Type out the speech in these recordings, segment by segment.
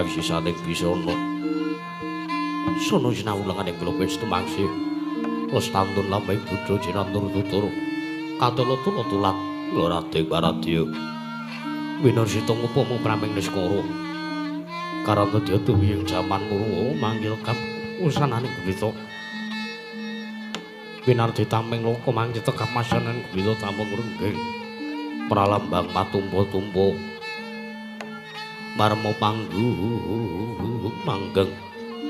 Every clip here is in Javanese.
Sisaning bisana sono sinau lenganing globes tumangsi lestantun lampahing buddha jinantur tutur katala tulat ngloradeng paradya winarsita ngupama praming niskara karanta dya tuwi ing jaman murwa manggil kap usananing gubita winardi tameng loka mangcita kamasanan gubita tampung renggeng pralambang patumpa-tumpa marma panggung manggeng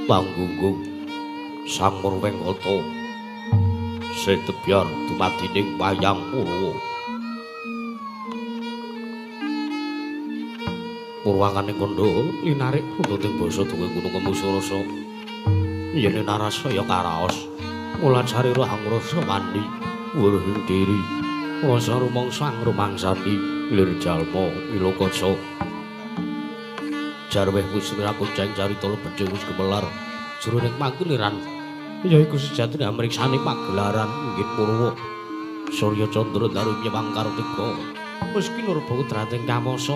panggunggung sang Murwengkata setebyar dumadining wayang Purwa. Purwakane kandha linarik puntuting basa duwe gunung kemusurasa yen narasaya karaos mula carira hangrasa wani wurhing diri rasa rumangsa angrumangsani lir jalma wilokaca jarweh wis rakunceng carita lebedhe wis gemelar jroning pangkiliran yaiku sejatine amriksani pagelaran inggih Purwa Surya Candra daru nyewang Kartika wis kinurba kudrating kamasa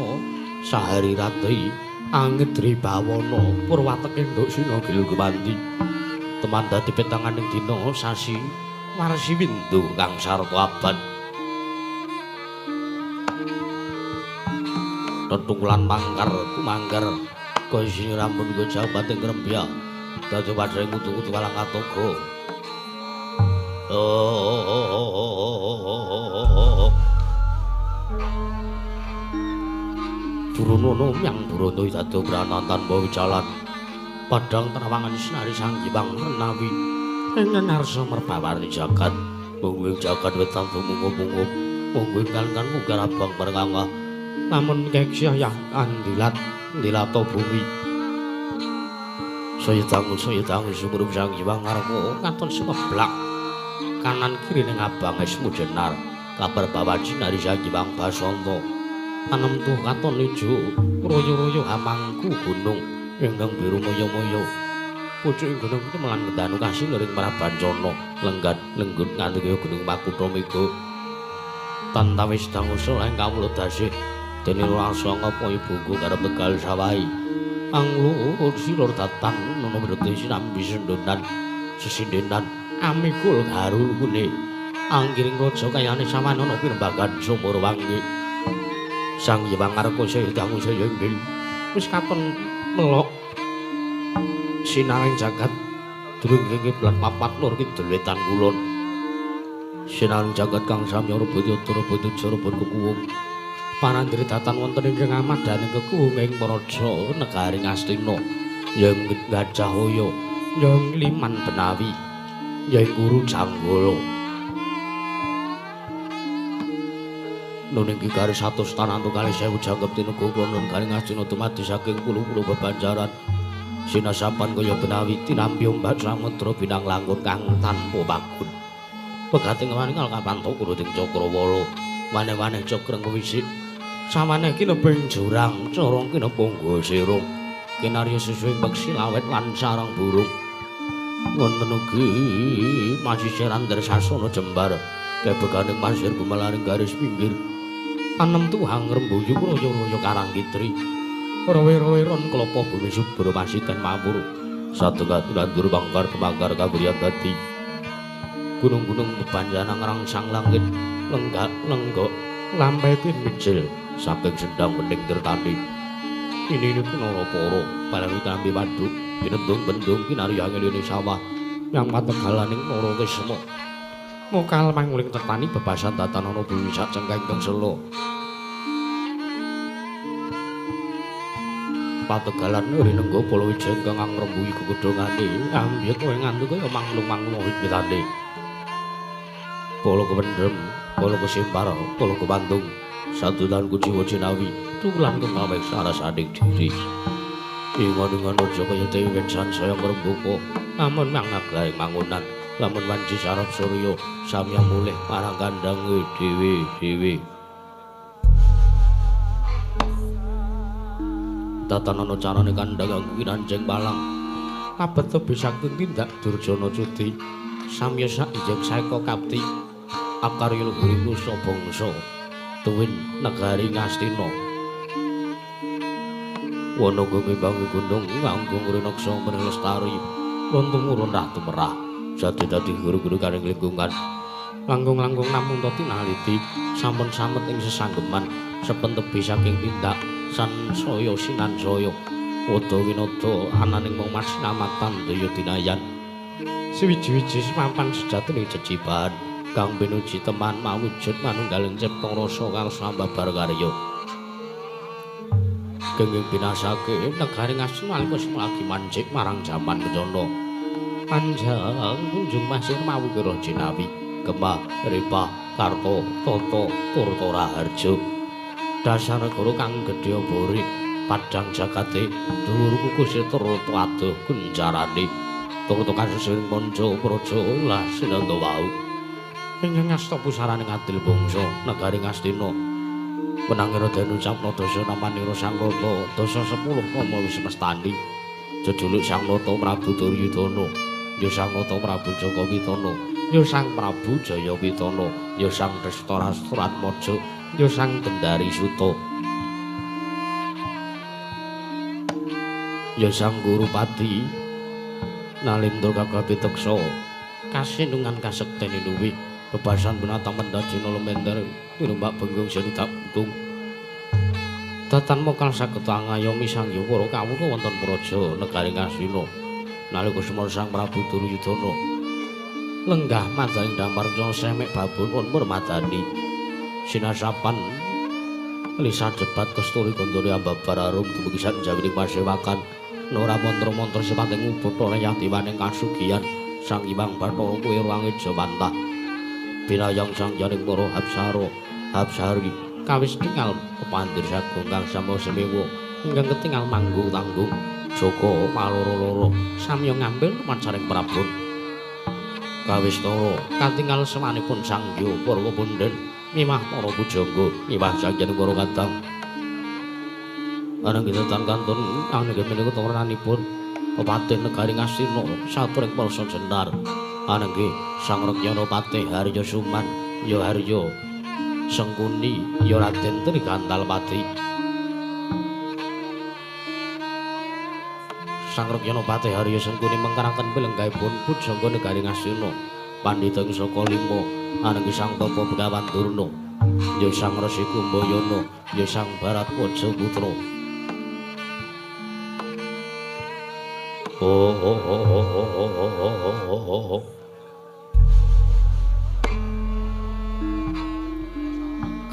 sahari rati angedri bawana purwateke nduk sina gil gumanti teman dadi petanganing dina sasi warsi windu kang sarta abad tetungkulan mangkar kumangkar kaya sing rambut go jabat ing grembya dadi padhe kutu-kutu walang katoga. Durono yang Burono dadi branan tanpa wicalan Padhang tenawangan sinari Sang Hyang Renawi ing ngarsa merbawarni jagat. Mungguing jagat wetan tumungup-mungup, mungguing kang munggar abang merengangah. Namun keksya yang andilat ndilata bumi. Saya dangu sumurup Sang Hyang Ngarka katon sumeblak kanan kiri ning abang esmu jenar. Kabar bawan sinari Sang Hyang Basanta. Anemtu katon ijo royo-royo hamangku gunung ingkang biru moyo-moyo. Pucuking gunung temelan ngendanu kasiluring Prabancana lenggat lenggut nganti kaya gunung Makutha Mega. Tantawis dangusul ing kawula dasih dene rasa ngapa ibuku karep Tegal sawahi. Angluhur silur datan nono brete sinambi sendonan sesindenan amikul garulune. Anggiring raja kayane sawanana pirembagan sumur wangi. Sang Hyang Ngarka saya dangu saya inggil wis katon melok sinaring jagat durung kiblat papat lor kidul wetan kulon. Sinaring jagat kang samya rebut yata rebut rebut kekuwung parandri datan wonten ingkang amadhaning kekuwung ing praja negari Ngastina yang Gajah Hoyo yang Liman Benawi yang Guru Janggala. Nuning garis 100 tanantu kalih sewu jangkep tinuku klonon garing Ngastina dumadi saking puluh-puluh bebanjaran sinasapan kaya benawi tinampi ombak samudra binang langkung kang tanpa pagun. Pegating waninggal kapantuk kuruting cakrawala waneh-waneh cekreng wisik sawaneh kinebeng jurang corong kinepungga sirung kinarya susuing peksi lawet lan sarang burung. Wonten ugi masisir andher sasana jembar kebeganing pasir gumelaring garis pinggir. Anem tuhang rembuyu royo-royo karang kitri rowe-rowe ron klopo bumi subur masiten mawur satengah nandur bangkar kemangkar kabriyan dadi gunung-gunung bebanjanang rangsang langit lenggak lenggok lampai mijil saking sendang bening tertani. Ini kinara para palangi tampi waduk binendung bendung kinarya ngelini sawah yang pategalaning nara kisma mokal manguling tetani bebasan tatanana bumi sak cengkeng kang sela. Pategalan rinengga palawija ingkang angrembuhi gegedhongane ambyet kowe nganti kaya manglung-manglung wit-witane. Pala kependhem, pala kesimpar, pala kepantung, sadulan kuciwa jinawi, tulan kemawek sarasaning diri. Ingon-ingon aja kaya dewi sansaya ngrembuka, lamun mangaglaing mangunan, lamun wanci sarap surya samya mulih marang kandhange dhewe-dhewe. Tatanana carane kandhang anggo kinancing palang abet tebi sakti tindak durjana cuti samya saijeng saeka kapti akarya luhuring nusa bangsa tuwin negari Ngastina. Wana ngimbangi gunung nganggo ngrinaksa mrih lestari lan tumurun rah tumerah jati dadi guru-guru karing lingkungan langkung-langkung namung ta tinaliti sampun samet ing sesanggeman sepen tebi saking tindak sansaya sinansaya wada winada ananing mung masinamatan daya dinayan siwiji-wiji mapan sejatine jejibahan kang pinuji teman mawujud manunggaling cipta rasa karsa babar karya kenging binasake negari Ngastina nalika lagi mancik marang jaman kencana panjang kunjung pasir mawukira jinawi Gemah Ripah Karta Tata Turta Raharja dasar negara kang gedhe ambare padhang jagate dhuwur kukus turta adoh kuncarane turta kasusuning manca praja lah sinanda wau ingkang ngasta pusarane ngadil bangsa negari Ngastina wenangira den ucapna dasa namanira Sang Nata dasa 10 nama wis mestani jejuluk Sang Nata Prabu Duryudana ya Sang Nata Prabu Jaka Witana ya Sang Prabu Jaya Witana ya Sang Drestarastratmaja ya Sang Gendari Suta ya Sang Gurupati Nalindra kagapiteksa kasinungan kasekten luwih bebasan binatang mendajina lementer tinumbak benggung senudak buntung datan mokal saged angayomi sang Hyang para kawula wonten praja negari Ngastina nalika semana Sang Prabu Duryudana lenggah mandaing damar semek babon pun permadani sinasapan lisa jebat kesturi gondori ambabar arum dumugi sak jawining pasewakan Ora mantra-mantra sipate ngubuta yadiwaning kasugihan Sang Hyang Bathara kuwi ruwange Jawantah. Binayang sang jaring para hapsara hapsari kawis tingal pepandir sagung kang sama semewa ingkang ketingal manggung tanggung Joko maloro-loro samya ngambil lumancaring Prabon. Kawistara katingal semanipun Sang Hyang para punden mimah para pujangga miwah sang jaring para kadang. Ananging tan kantun ananging menika tawernanipun pepatih negari Ngastina saturing para jenar. Ananging Sang Rekyana Patih Harya Suman ya Harya Sengkuni ya Raden Trigantalpati. Sang Rekyana Patih Harya Sengkuni mengkaraken pilenggahipun pujangga negari Ngastina pandhita ing saka lima ananging Sang Tapa Begawan Durna ya Sang Resi Kumbayana ya Sang Baratwaja Putra. Oh oh oh oh oh oh oh oh oh oh.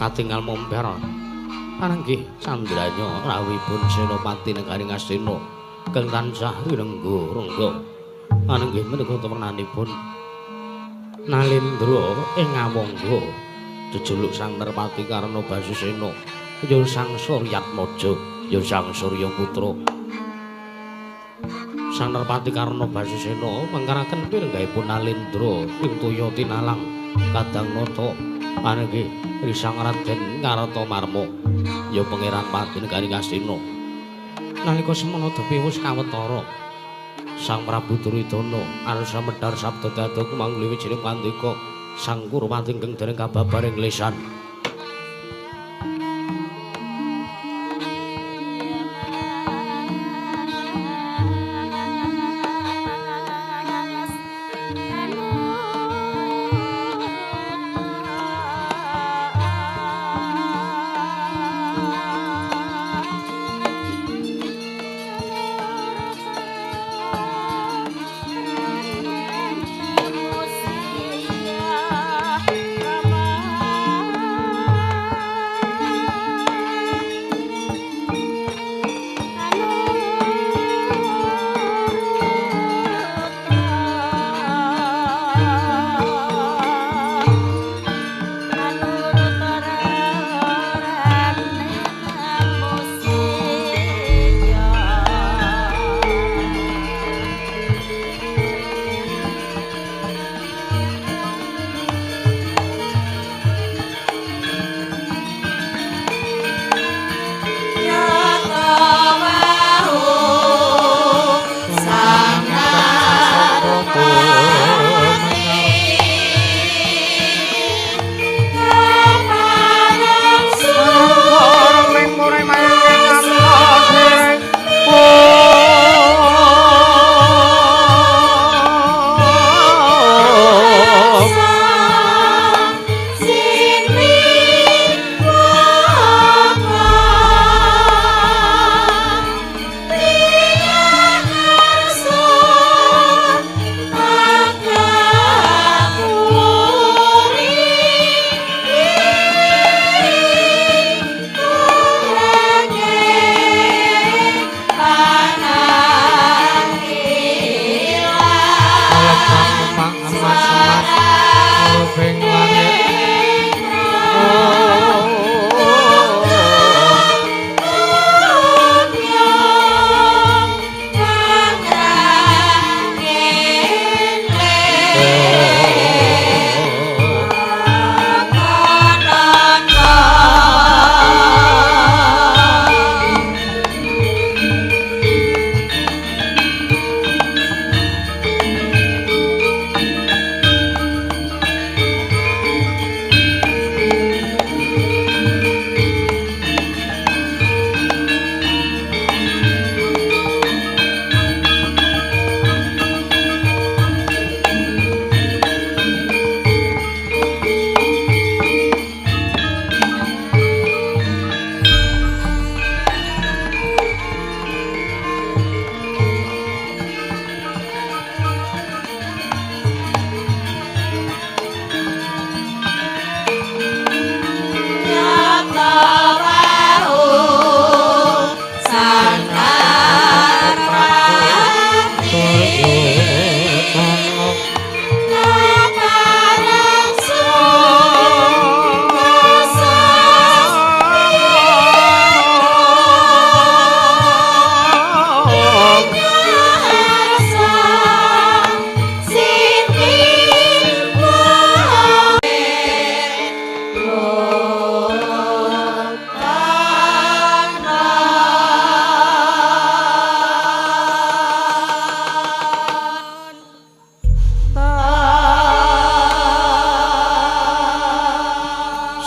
Katingal momper pananggih candranya rawuhipun Senopati negari Ngastina kang tansah rinengga rengga. Ananggih menika tepernanipun Nalendra ing Awangga jejuluk Sang Nerpati Karna Basusena ya Sang Suryatmaja ya Sang Suryaputra. Sang Nerpati Karna Basusena mangkaraken pirenggahipun Nalendra ing toya tinalang kadang nata panenggih Sang Raden Kartamarma ya Pangeran Pati negari Ngastina. Nalika semana depi wis kawetara Sang Prabu Duryudana arsa medhar sabda dada kumangguli wijining pandika Sang Kurupati ingkang dereng kababaring lesan. Rama.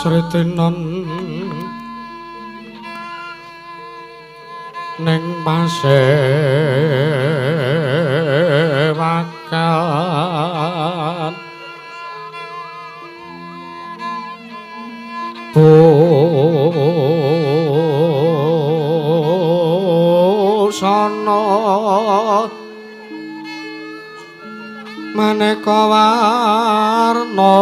Sritinan ning pasewakan busana maneka warna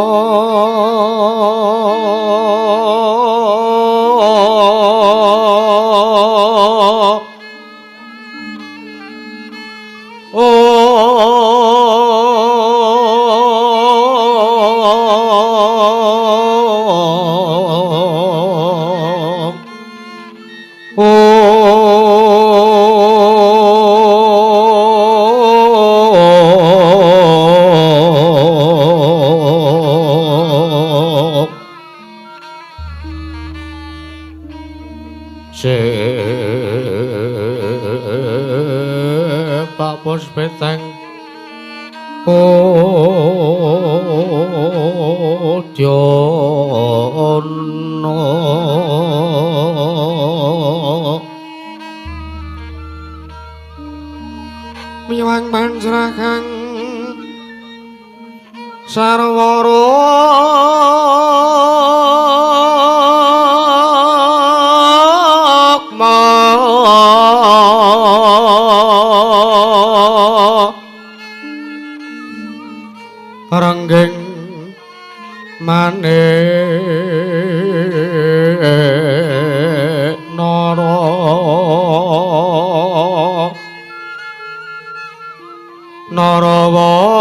Puspeteng Pudyana miwang panjrakang sarwa rukma ranggeng manik nara narawata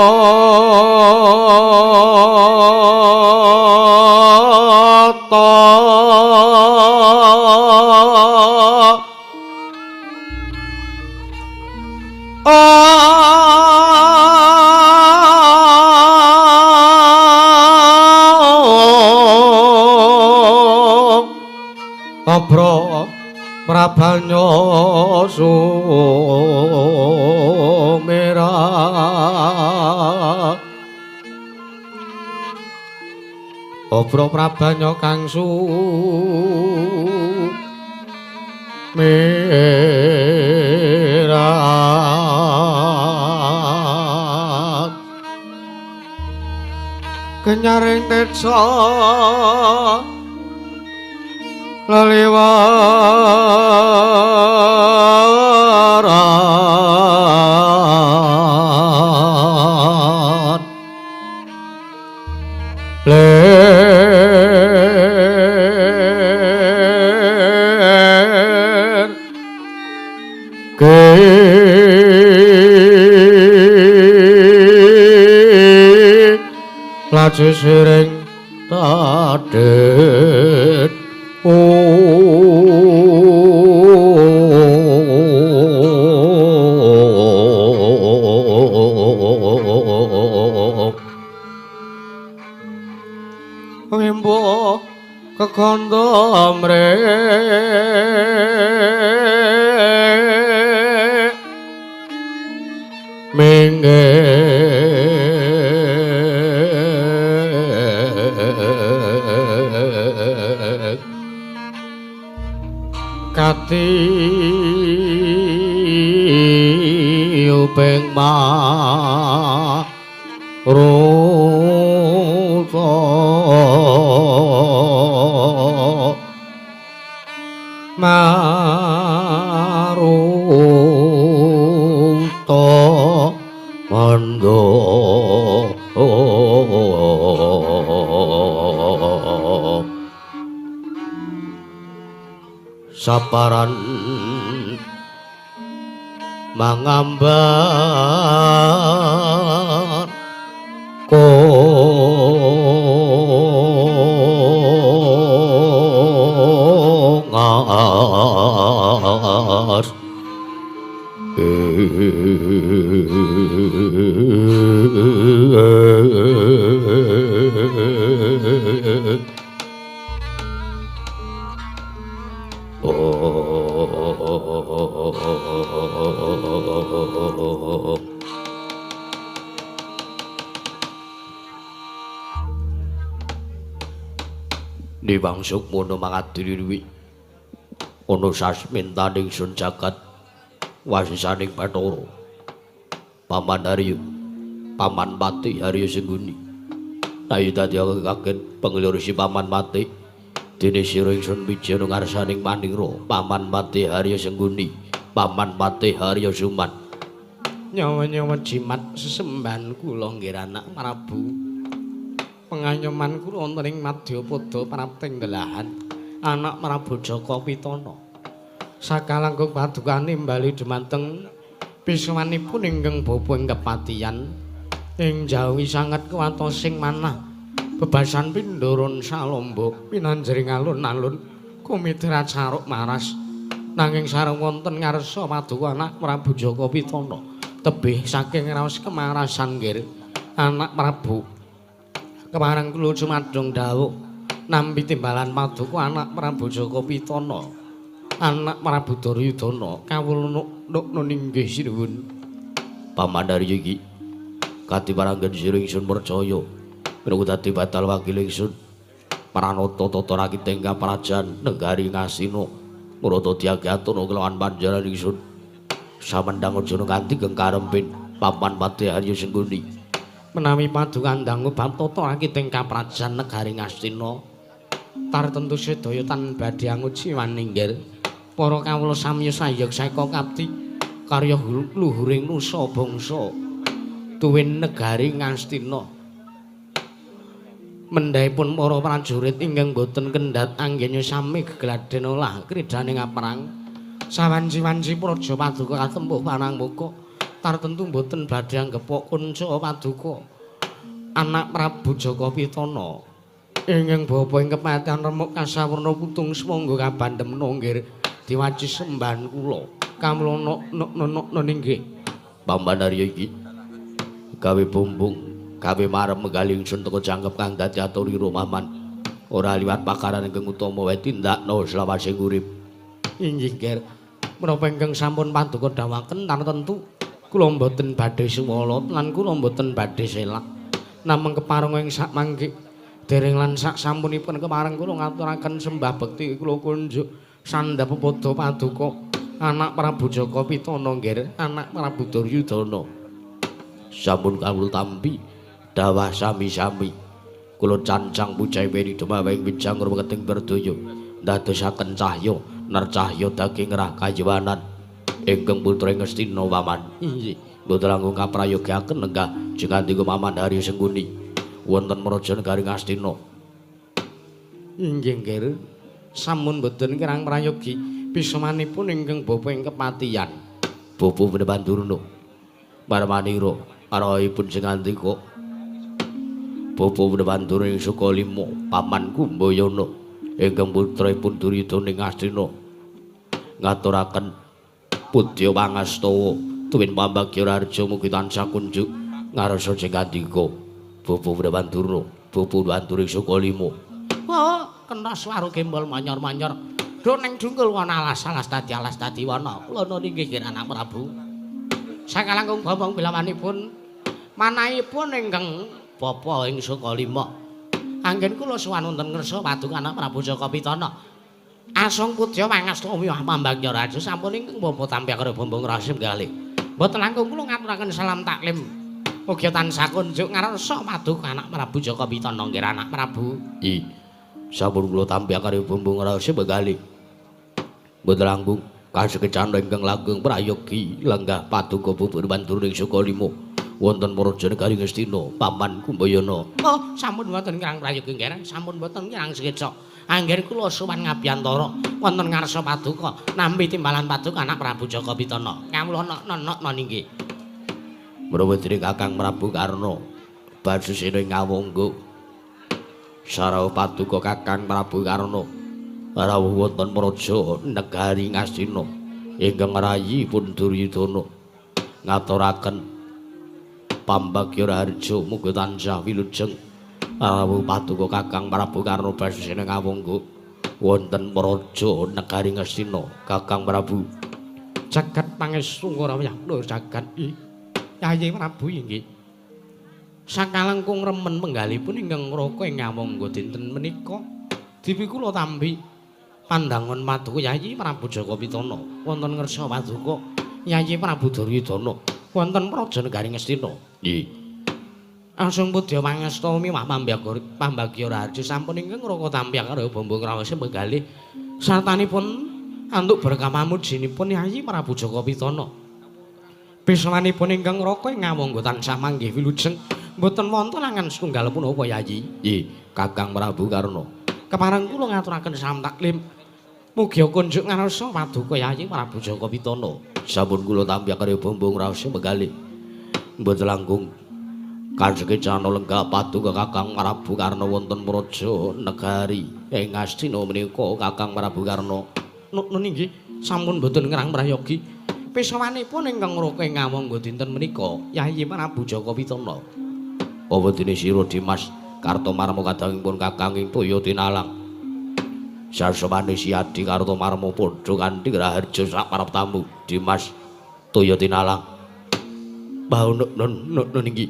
Abra prabanya sumera Abra prabanya kang sumera Kenyaring teca leliwaran ler ke laju siring tadet Wimbo kekondo mre minggir kati upeng maruta maruta mando saparan mangambar kongas Oh. Niwang sukmana mangadiri ana sasmintaning sun jagat wasisaning Bathara. Paman Haryo, Paman Pati Haryo Sengguni. Ayo dadi kaget penglur si Paman Pati. Dene sira ingsun wijaya ngarsaning manira, Paman Pati Haryo Sengguni, Paman Pati Haryo Suman. Nyawa-nyawa jimat sesembahan kula nggih anak Prabu. Pengayoman kula wonten ing Madyapada prapting delahan anak Prabu Jaka Pitana. Sakalangkung padukane bali dumateng pisawanipun ingkang bapa ing kepatihan ing jauhi sanget kuwatosing manah bebasan pindharan salamba pinanjering alun-alun kumitra caruk maras nanging sareng wonten ngarsa paduka anak Prabu Jaka Pitana tebih saking raos kemarasan nggih anak Prabu. Kepareng kula cumadung dawuh nampi timbalan paduka anak Prabu Jaka Pitana anak Prabu Duryudana kawula nuk inggih sinuwun. Paman Haryo iki katiparanggen sira ingsun percaya minangka dadi batal wakil ingsun pranata tata rakiting kaprajan negari Ngastina murata diagatuna kelawan panjenengan ingsun samendhang aja nganti gengkarempin Paman Pati Haryo Sengguni. Menawi paduka dangu bab tata rakiting kaprajan negari Ngastina tartentu sedaya tan badhe anguji waninggil para kawula samya sayog seka kapti karya luhuring nusa bangsa tuwin negari Ngastina. Mendhahipun para prajurit ingkang boten kendhat anggenya sami gegladen olah kridhaning aprang sawanci-wanci praja paduka katempuh panang muka tartentu boten badhe anggepok kunca paduka anak Prabu Jaka Pitana ingkang bapa ing kepatihan remuk kasawurna putung semangga kabandemna nggih diwaci sembahan kula kawula nok inggih. Paman Haryo iki gawe bumbung gawe marem menggali ingsun teka jangkep kang dadi aturira Paman ora liwat pakaran ingkang utama wae tindakno selawasing urip. Inggih nggih menapa ingkang sampun paduka dawuhaken tartentu kula mboten badhe suwala lan kula mboten badhe selak namung kepareng ing sak mangke dereng lan sak sampunipun kepareng kula ngaturaken sembah bekti kula kunjuk sandhap pepada paduka anak Prabu Jaka Pitana nggih anak Prabu Duryudana. Sampun kawula tampi dawah sami-sami kula cancang pujae weni dumaweng wijang rumeting berdaya ndadosaken cahya nercahya daging rah kayiwanan ingkang putra Ngastina Paman. Inggih mboten langkung kaprayogaken lenggah jengandika Paman Haryo Sengguni wonten praja negari Ngastina. Inggih nggih sampun mboten kirang prayogi pisamanipun ingkang bapa ing kepatihan Bapa Pandurna Parmanira arahipun jengandika Bapa Pandurna ing Sukalima Paman Kumbayana ingkang putraipun Duryudana ing Ngastina ngaturaken pudya pangastawa tuwin pambagya raharja mugi tansah kunjuk ngarsa jengandika Bapa Pandurna Bapa Pandurna ing Sukalima. Oh kena swara gembol manyor-manyor do ning dungkul wana alas-alas dadi alas dadi wana kula niki nggih anak Prabu sakalangkung bombong bilawanipun manahipun ingkang bapa ing Sukalima anggen kula sowan wonten ngersa paduka anak Prabu Jaka Pitana asung pudya pangastawa pambagya raja sampun ingkang bapa tampi karo bombong rasim galih mboten langkung kula ngaturaken salam taklim mugi tansah kunjuk ngarsa paduka anak Prabu Jaka Pitana nggih anak Prabu. I sampun kula tampi karo bombong rasim galih mboten langkung kasekecan ingkang langgeng prayogi lenggah paduka Bapa Pandurna ing Sukalima wonten praja negari Ngastina Paman Kumbayana. Oh sampun wonten kirang prayogi nggih sampun wonten kirang sekeca anggen kula sowan ngabiyantara wonten ngarsa paduka nampi timbalan paduka anak Prabu Jaka Pitana kawula nok inggih. Menawa dene Kakang Prabu Karna Basusena ing Ngawangga sarau paduka Kakang Prabu Karna rawuh wonten praja negari Ngastina ingkang rayi pun Duryudana ngaturaken pambagya raharja mugi tansah wilujeng rawuh paduka Kakang Prabu Karna Basusena Ngawangga wonten praja negari Ngastina Kakang Prabu. Jagat pangestu rawuh jagat Yayi Prabu inggih sakalangkung remen penggalipun ingkang ngraka ing Ngawangga dinten menika Dipi kula tampi pandangan paduka Yayi Prabu Jaka Pitana wonten ngersa paduka Yayi Prabu Duryudana wonten Praja Negari Ngastina. Nggih. Asung pudya pangesta miwah pambagya raharja sampun ingkang raka tampi karo bombong raose menggalih sartanipun antuk berkah pamujinipun Yayi Prabu Jaka Pitana. Pisawanipun ingkang raka ing ngawangga tansah manggih wilujeng mboten wonten angan setunggal punapa Yayi. Nggih, Kakang Prabu Karna. Kepareng kula ngaturaken salam taklim. Mugi kunjuk ngarsa paduka Yayi Prabu Jaka Pitana. Sampun kula tampi karo bombong raose menggalih. Mboten langkung kasekecana lenggah paduka Kakang Prabu Karna wonten Praja Negari ing Ngastina menika Kakang Prabu Karna. Nun inggih sampun mboten ngerang prayogi. Pisawanipun ingkang raka ing ngawangga dinten menika Yayi Prabu Jaka Pitana. Apa dene sira Dimas Kartomarma kadangipun Kakang ing toya tinalang. Sasemane Siadi Kartomarma padha kanthi raharja sak paraptamu Dimas toya tinalang. Bau nun nun inggih.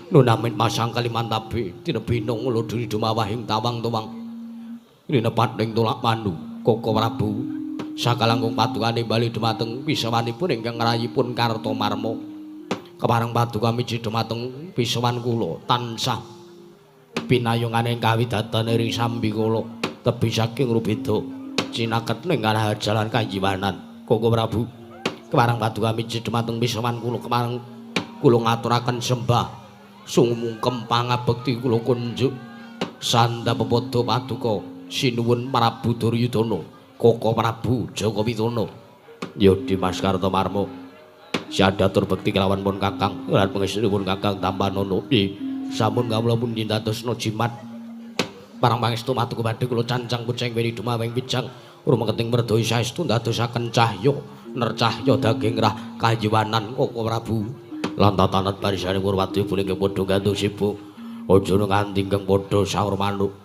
Nun amit masang Kalimantabe tinebina nguluduri dumawahing tawang-tawang. Rinepat ning tolak mandu Koko Prabu. Sakalangkung padukane bali dumateng pisawanipun ingkang ngrayipun Kartomarma. Kepareng paduka miji dumateng pisawan kula tansah pinayungane kawidatan ing sambikala tebih saking rubeda cinaket ning jalan kajiwanan. Koko Prabu, kepareng paduka miji dumateng pisawan kula kepareng kula ngaturaken sembah sumungkem pangabekti kula kunjuk sandha pepadha paduka sinuwun Prabu Duryudana Koko Prabu Jaka Pitana. Ya Dimas Kartomarma, siadatur bekti kelawan pun Kakang lan pangestunipun Kakang tampanana. Nggih, sampun kawula pun nyindadosna jimat. Parang pangestu matuku badhe kula cancang kucing weni dumaweng pijang rumeketing merdaya saestu ndadosaken cahya nercahya daging rah kayiwanan Koko Prabu. Lan tatanan barisane Purwadya ingkang padha gantung sibuk aja nganti ingkang padha saur manuk.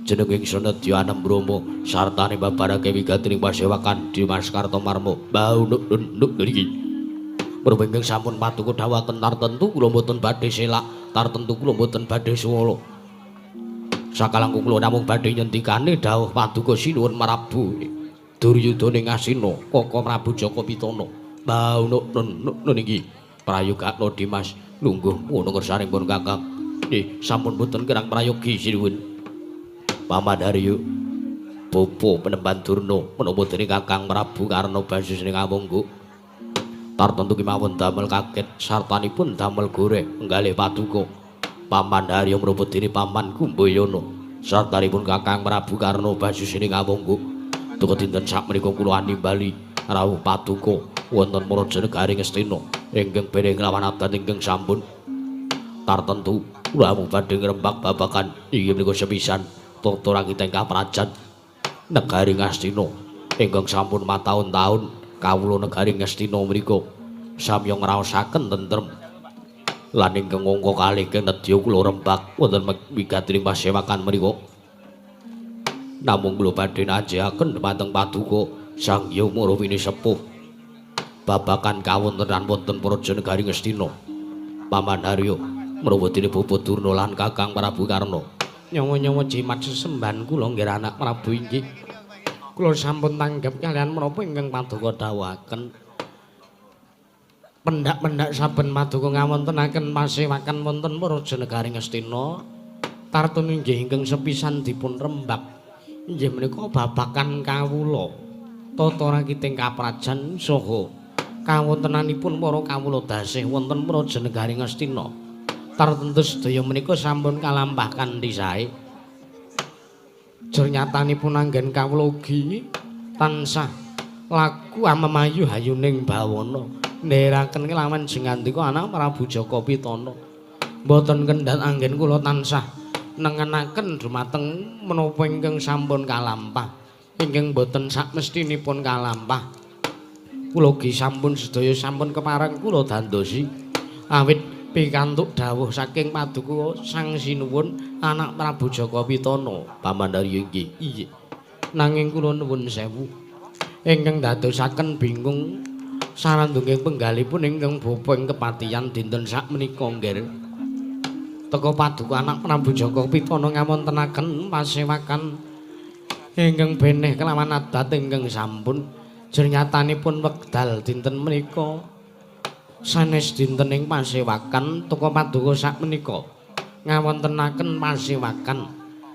Jeneng ingsun Nedya Anem Brama sartane babarake wigatining pasewakan Dimas Kartomarma. Bau nuk nuk niki. Menapa ingkang sampun paduka dawuhaken tartentu kula mboten badhe selak, tartentu kula mboten badhe suwala. Sakalangkung kula namung badhe nyendikane dawuh paduka sinuwun Prabu Duryudana ing Ngastina Koko Prabu Jaka Pitana. Bau nuk nuk niki. Prayogakna Dimas lungguh ngono ngersaning pun Kakang. Nggih, sampun mboten kirang prayogi sinuwun. Paman Haryo Bapa Penemban Durna menapa dene Kakang Prabu Karna Basusning Awangga tartentu kemawon damel kaget sartanipun damel goreh nggalih paduka. Paman Haryo menapa dene Paman Kumbayana sartanipun Kakang Prabu Karna Basusning Awangga duka dinten sakmenika kula animbali rawuh paduka wonten Praja Negari Ngastina ingkang bereng lawan adat ingkang sampun tartentu kula mung badhe ngrembak babagan inggih menika sepisan tata rakita ingkang prajan negari Ngastina ingkang sampun mataun-taun kawula negari Ngastina mriku samya ngraosaken tentrem lan ingkang angka kalih ingkang nedya kula rembak wonten wigatining pasewakan mriku. Namung kula badhe nanjehaken dhumateng paduka Sang Hyang Maha Sepuh babagan kawontenan wonten Praja Negari Ngastina. Paman Haryo menapa dene Bapa Durna lan Kakang Prabu Karna. Nyawa-nyawa jimat sesembahan kula nggih anak Prabu inggih. Kula sampun tanggep kalian menapa ingkang paduka dawuhaken. Pendak-pendak saben paduka ngawontenaken pasewakan wonten Praja Negari Ngastina. Tartun inggih ingkang sepisan dipun rembak inggih menika babakan kawula tata rakiting kaprajan saha kawontenanipun para kawula dasih wonten Praja Negari Ngastina. Tartentu sedaya menika sampun kalampah kanthi sae. Jer nyatanipun anggen kawula ugi tansah laku amemayu hayuning bawana ndherekaken kelawan jengandika anak Prabu Jaka Pitana. Mboten kendhat anggen kula tansah nengenaken dumateng menapa ingkang sampun kalampah ingkang boten sakmestinipun kalampah. Kula ugi sampun sedaya sampun kepareng kula dandosi awit pikantuk dawuh saking paduka Sang Sinuwun anak Prabu Jaka Pitana. Paman Haryo inggih. Iya. Nanging kula nuwun sewu ingkang dadosaken bingung sarandunging penggalipun ingkang bapa ing kepatihan dinten sakmenika nggih. Teka paduka anak Prabu Jaka Pitana ngawontenaken pasewakan Ingkang beneh kelawan adat ingkang sampun jernyatanipun wekdal dinten menika sanes dinten ing pasewakan teka paduka sakmenika ngawontenaken pasewakan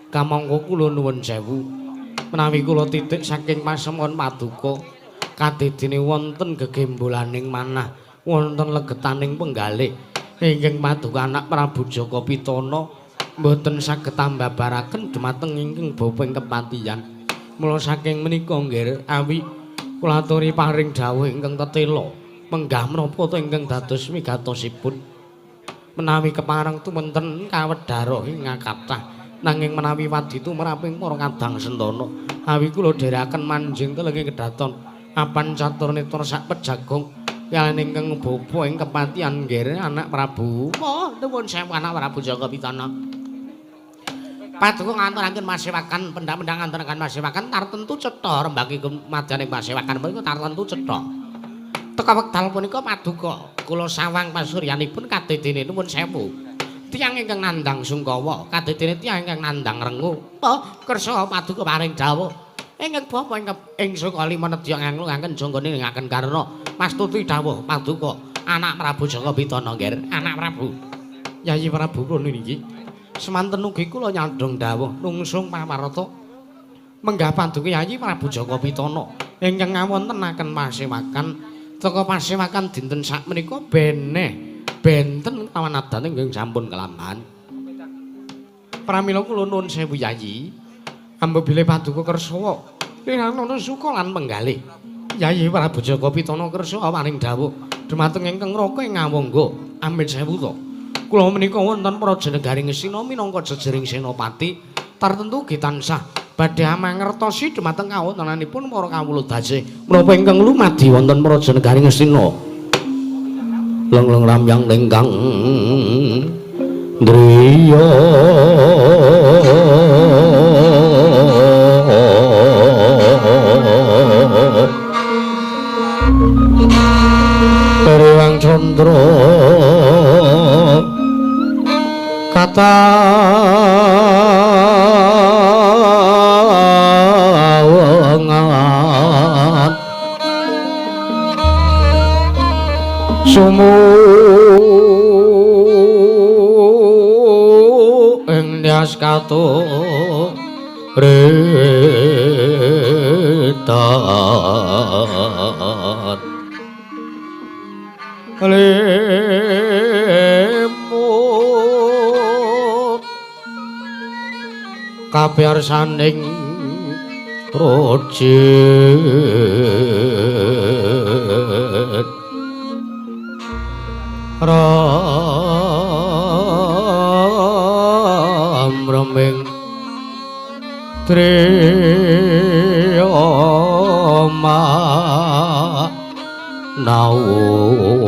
kamangka kula nuwun sewu menawi kula titik saking pasemon paduka kadedene wonten gegembolaning manah wonten legetaning penggalih ingkang paduka anak Prabu Jaka Pitana mboten saged tambabaraken dumateng ingkang bapa ing kepatihan. Mula saking menika nggih awi kula aturi paring dawuh ingkang tetela menggah menapa to ingkang dados wigatosipun menawi kepareng tumenten kawedhara ing kathah nanging menawi wadi tumraping para kadang sentana awi kula dherekaken manjing telenging kedaton apan catur netra sak pejagong kaliyan ingkang bapa ing kepatihan nggih anak Prabu. Oh, nuwun sewu anak Prabu Jaka Pitana. Paduka nganturaken masewakan pendhak-pendhak nganturaken masewakan tartentu cetha rembagi madyaning masewakan punika tartentu cetha. Teka wekdal punika paduka kula sawang pasuryanipun kadedene nuwun sewu. Tiyang ingkang nandhang sungkawa, kadedene tiyang ingkang nandhang rengu. Oh, kersa paduka paring dawuh. Ingkang bapa ing Sukalima nedya nganglungaken janggane ngaken karna mastuti dawuh paduka anak Prabu Jaka Pitana nggih, anak Prabu. Yayi Prabu kula niki semanten ugi kula nyandhong dawuh nungsung pawarta menggah paduka Yayi Prabu Jaka Pitana ingkang ngawontenaken pasewakan teka pasewakan dinten sakmenika beneh benten kelawan adate ingkang sampun kelambahan. Pramila kula nuwun sewu Yayi ambo bilih paduka kersa linanana suka lan penggalih. Yayi Prabu Jaka Pitana kersa paring dawuh dumateng ingkang raka ing ngawangga amit sewu to. Kula menika wonten praja negari Ngastina minangka jejering senopati tartentu ugi tansah badhe amangertosi dumateng kawontenanipun para kawula dase menapa ingkang lumadi wonten praja negari Ngastina. Lengleng ramyang ingkang driya Rewang Candra katawengan sumu ing dyas katur retan lemut kapiarsaning rojit ram reming triyoma naung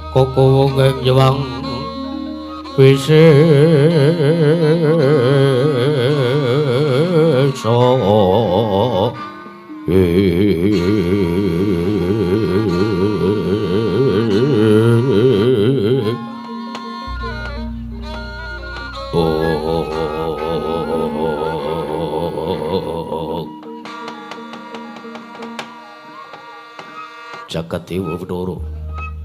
koko wong ing wisesa Jagat Dewa Bathara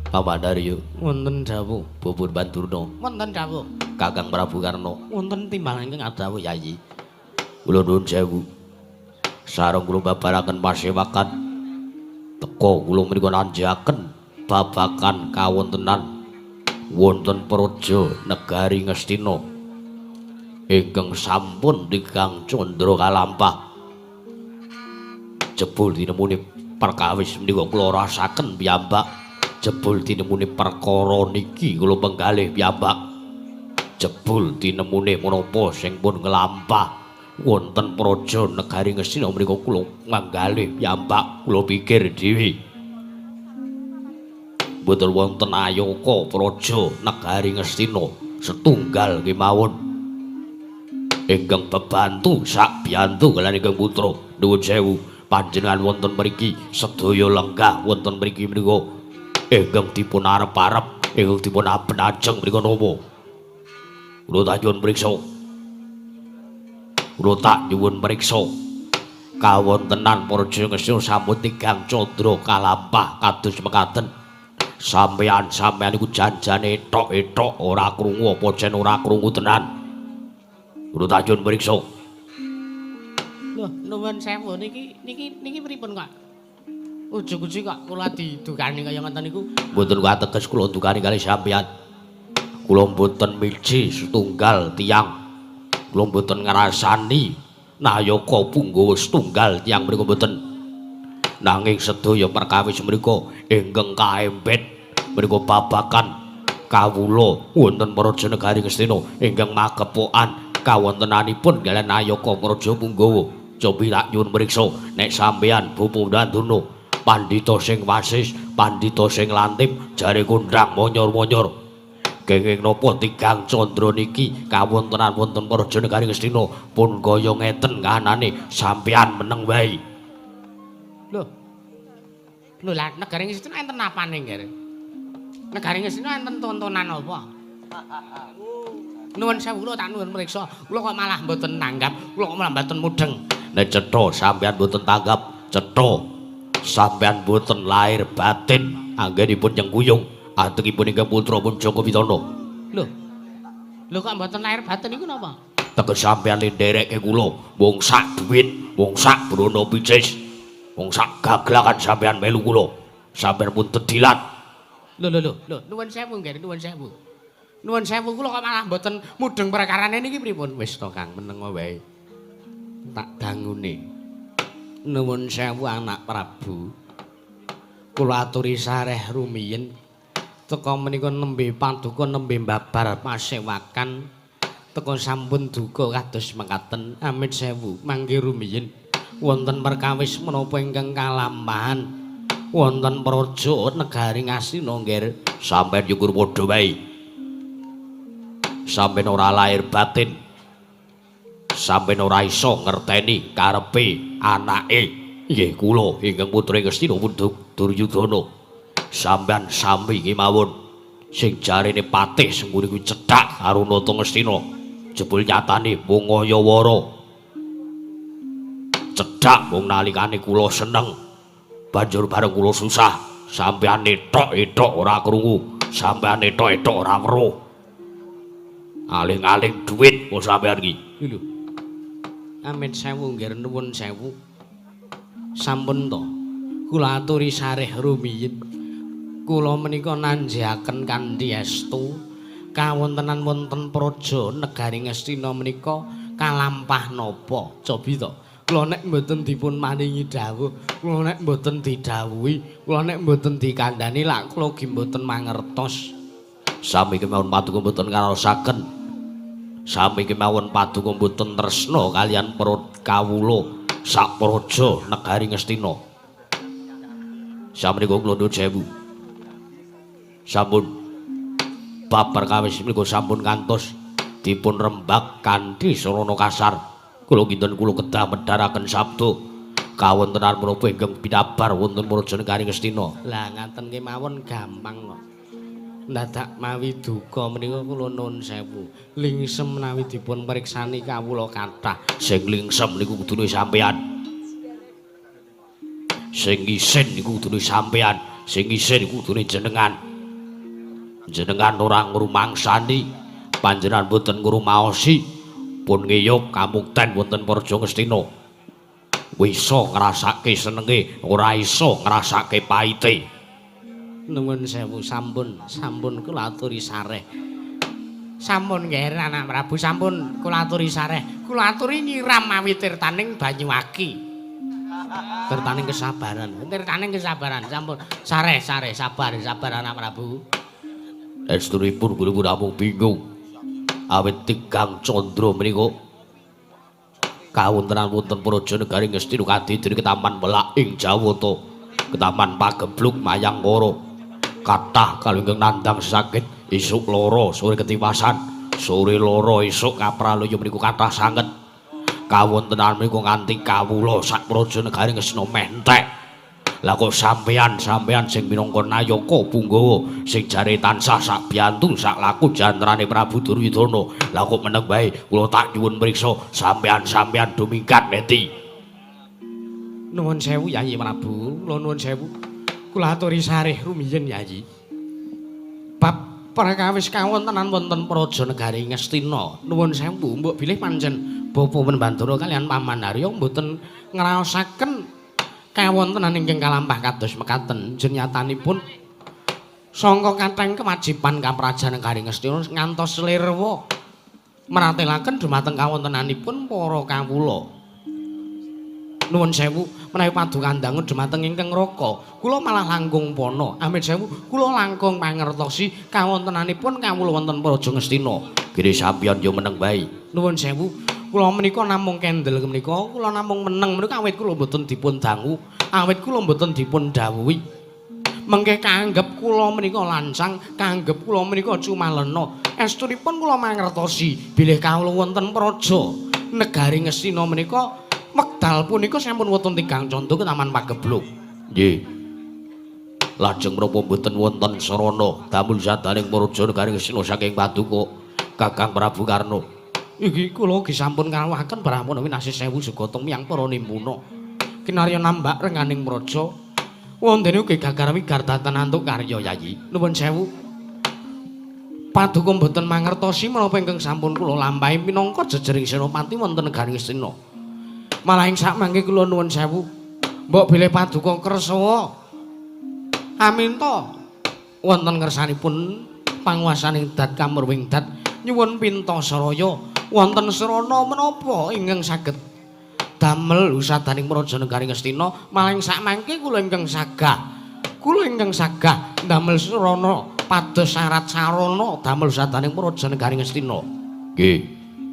Pamandarya wonten dawuh Bubur Bandurna wonten dawuh Kakang Prabu Karna wonten timbangan ingkang adawuh Yayi kula nuwun sewu sareng kula babaraken pasewakan teka kula menika nanjaken babakan kawontenan wonten praja negari Ngastina ingkang sampun tigang candra kalampah jebul tinemune perkawis menika kula rasaken piyambak jebul tinemune perkara niki kula penggalih piyambak jebul tinemune menapa sing pun nglampah wonten praja negari Ngastina menika kula manggalih piyambak kula pikir dhewe mboten wonten ayaka praja negari Ngastina setunggal kemawon Ingkang bebantu sak biyantu kaliyan ingkang putra. Nuwun sewu panjenengan wonten mriki sedaya lenggah wonten mriki menika ingkang dipun arep-arep, ingkang dipun aben-ajeng mriku napa? Kula tak nyuwun priksa. Kula tak nyuwun priksa. Kawontenan Praja Ngastina sampun tigang candra kalampah kados mekaten. Sampeyan-sampeyan iku janjane ethok-ethok ora krungu apa jen ora krungu tenan. Kula tak nyuwun priksa. Lho, nuwun sewu niki niki niki pripun kok? Ujug-ujug kok kula didukani kaya ngoten niku. Mboten kateges kula dukani kali sampeyan. Kula mboten miji setunggal tiyang. Kula mboten ngrasani nayaka punggawa setunggal tiyang mriku mboten. Nanging sedaya perkawis mriku ingkang kaembet mriku babakan kawula wonten Praja Negari Ngastina ingkang magepokan kawontenanipun kaliyan nayaka Praja Punggawa. Cobi tak nyuwun mriksa nek sampeyan Bapak Durna pandhita sing wasis, pandhita sing lantip jare kondhang monyor-monyor. Kenging napa tigang candra niki kawontenan wonten Praja Negari Ngastina pun kaya ngeten kahanane sampeyan meneng wae. Lho. Lho lah negari Ngastina enten apane, Ngger? Negari Ngastina enten tontonan apa? Nuwun sewu kula tak nuwun mriksa, kula kok malah mboten nanggap, kula kok malah mboten mudheng. Nek cetha sampeyan mboten tanggap, cetha sampeyan mboten lahir batin anggenipun nyengkuyung atekipun ingkang putra pun Jaka Pitana. Lho. Lho kok mboten lahir batin niku napa? Teges sampeyan ndereke kula, wong sak dhuwit, wong sak brono picis, wong sak gaglakan sampeyan melu kula. Sampeyan pun tedilat. Lho lho lho, lho nuwun sewu nggih, nuwun sewu. Nuwun sewu kula kok malah mboten mudheng perkarane niki pripun? Wis to Kang, meneng wae. Tak dangune. Nuwun sewu anak Prabu. Kula aturi sareh rumiyin. Teka menika nembe paduka nembe babar pasewakan. Teka sampun duka kados mekaten. Amit sewu mangke rumiyin. Wonten perkawis menapa ingkang kalampahan wonten praja negari Ngastina nggih. Sampeyan syukur padha wae. Sampeyan ora lahir batin. Sampeyan ora iso ngerteni karepe anake. Nggih kula ingkang putra Ngastina pun Duryudana. Sampeyan sami kemawon sing jarene patih Sengkuni kuwi cedhak karo Nata Ngastina. Jebul nyatane mung ngayawara. Cedhak mung nalikane kula seneng. Banjur bareng kula susah, sampeyan ethok-ethok ora krungu, sampeyan ethok-ethok ora weruh. Aling-aling dhuwit kok sampeyan iki. Lho. Amit sewu nggih nuwun sewu. Sampun to. Kula aturi sareh rumiyin. Kula menika nanjaken kanthi estu kawontenan wonten praja negari Ngastina menika kalampah napa? Cobi to. Kula nek mboten dipun maringi dawuh, kula nek mboten didhawuhi, kula nek mboten dikandhani lak kula gi mboten mangertos. Sami kemawon paduka mboten ngraosaken. Sami kemawon paduka mboten tresna kaliyan para kawula sak praja negari Ngastina. Samenika kula nuwun sewu. Sampun bab perkawis menika sampun kantos dipun rembag kanthi sarana kasar. Kula kinten kula kedah medharaken sabda kawontenan menapa ingkang pinabar wonten praja negari Ngastina. Lah ngaten kemawon gampang kok. Ndadak mawi duka menika kula nuwun sewu. Lingsem menawi dipun priksani kawula kathah. Sing lingsem niku kudune sampeyan. Sing isin niku kudune sampeyan, sing isin niku kudune jenengan. Jenengan ora ngrumangsani, panjenengan mboten ngrumaosi, pun ngiyup kamukten wonten Praja Ngastina. Wisa ngrasake senenge, ora iso ngrasake paite. Nuwun sewu sampun, sampun kula aturi sareh. Sampun nggih anak Prabu, sampun kula aturi sareh. Kula aturi nyiram mawi tirtaning banyu aki. Tirtaning kesabaran. Tirtaning kesabaran, sampun. Sareh, sareh, sabar, sabar anak Prabu. Estunipun kula pun namung bingung. Awit tigang candra menika kawontenan wonten Praja Negari Ngastina kadidene ketaman Welak ing Jawata, ketaman Pageblug Mayangkara. Kathah kalih ingkang nandhang sakit, isuk lara, sore ketiwasan. Sore loro esuk kapralaya menika kathah sanget. Kawontenan menika nganti kawula sak praja negari Ngastina meh entek. Lah kok sampeyan-sampeyan sing minangka nayaka punggawa sing jare tansah sak biyantu sak laku jantrane Prabu Duryudana. Lah kok meneng bae kula tak nyuwun mriksa sampeyan-sampeyan do minggat neti. Nuwun sewu Yayi Prabu, kula nuwun sewu. Kula aturi sareh rumiyin Yayi. Bab perkawis kawontenan wonten praja negari Ngastina. Nuwun sewu, mbok bilih pancen Bapa Wenbandara kaliyan Paman Harya mboten ngraosaken kawontenan ingkang kalampah kados mekaten. Jenyatanipun sangka kathahing kewajiban kaprajan negari Ngastina ngantos lirwa mratelaken dumateng kawontenanipun para kawula. Nuwun sewu menawi paduka dangun dumateng ingkang raka, kula malah langkung pana. Amit sewu, kula langkung mangertosi kawontenanipun kawula wonten Praja Ngastina. Kene sampeyan yo meneng bae. Nuwun sewu, kula menika namung kendel menika, kula namung meneng menika awit kula mboten dipun dangu, awit kula mboten dipun dawuhi. Mengke kaanggep kula menika lancang, kaanggep kula menika cumalena. Estunipun kula mangertosi bilih kawula wonten praja negari Ngastina menika wekdal punika sampun wonten tigang candha Taman Pageblug. Nggih. Lajeng menapa mboten wonten sarana damel sadaning praja negari Ngastina saking paduka Kakang Prabu Karna? Iki kula ugi sampun ngrawuhaken Brahmana winasih sewu jagata miyang para nimpuna. Kinarya nambak renganing praja. Wondene ugi gagar wigardatan antuk karya Yayi. Nuwun sewu. Paduka mboten mangertosi menapa ingkang sampun kula lampahi minangka jejering senopati wonten negari Ngastina. Malah ing sakmangke kula nuwun sewu. Mbok bilih paduka kersa aminta wonten ngersanipun panguwasaning dat kamurwing dat nyuwun pinta saraya wonten srana menapa ingkang saged damel usadaning praja negari Ngastina. Malah ing sakmangke kula ingkang sagah ndamel srana pados syarat sarana damel usadaning praja negari Ngastina. Nggih.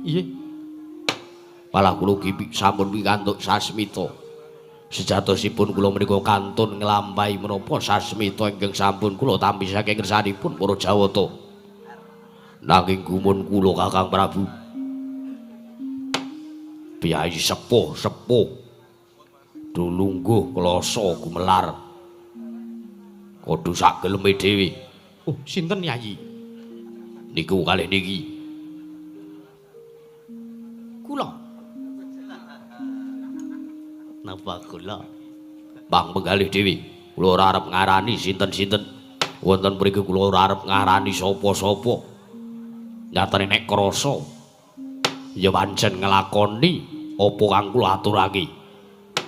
Iya. Malah kula ugi sampun pikantuk sasmita. Sejatosipun kula menika kantun nglampahi menapa sasmita ingkang sampun kula tampi saking ngersanipun para Jawata. Nanging gumun kula Kakang Prabu, piyai sepuh-sepuh do lungguh klasa gumelar. Kudu sak geleme dhewe. Oh, sinten Yayi? Niku kalih niki. Kula. Napa kula? Bang penggalih dhewe. Kula ora arep ngarani sinten-sinten. Wonten mriki kula ora arep ngarani sapa-sapa. Nyatane nek krasa ya pancen nglakoni apa kang kula aturake.